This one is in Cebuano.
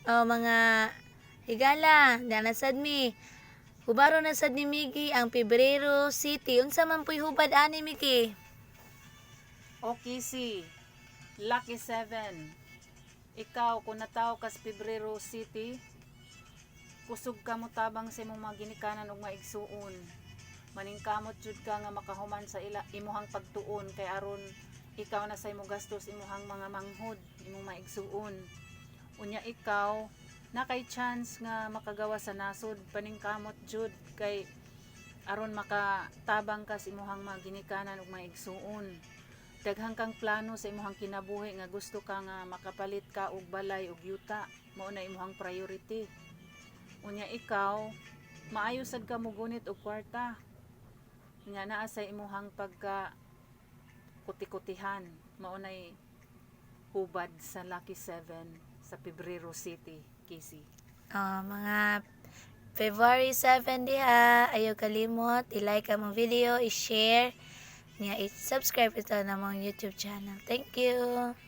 Oh, mga higala, na sad mi. Hubaro na sad ni Miggy ang Pebrero City. Unsa man puy hubad ani, Miggy? O Kisi, Lucky 7. Ikaw, kung natawo kas Pebrero City, kusog ka mo tabang sa imong mga ginikanan ug mga igsuon. Maningkamot jud ka nga makahuman sa ila imuhang pagtuon kay aron ikaw na sa imong gastos imuhang mga manghod, imong mga igsuon. Unya ikaw, na kay chance nga makagawa sa nasod, paningkamot jud kay aron makatabang ka sa imuhang mga ginikanan ug mga igsuon. Daghan kang plano sa imuhang kinabuhi nga gusto ka nga makapalit ka og balay ug yuta, mao na imuhang priority. Unya ikaw, maayo sad ka mogunit og kwarta nga naa sa imuhang pagka kuti-kutihan. Mao nay hubad sa Lucky 7 sa Pebrero City, Casey. Oh, mga February 7 diha, ayaw kalimot, i-like among video, i-share, niya i-subscribe ito na among YouTube channel. Thank you.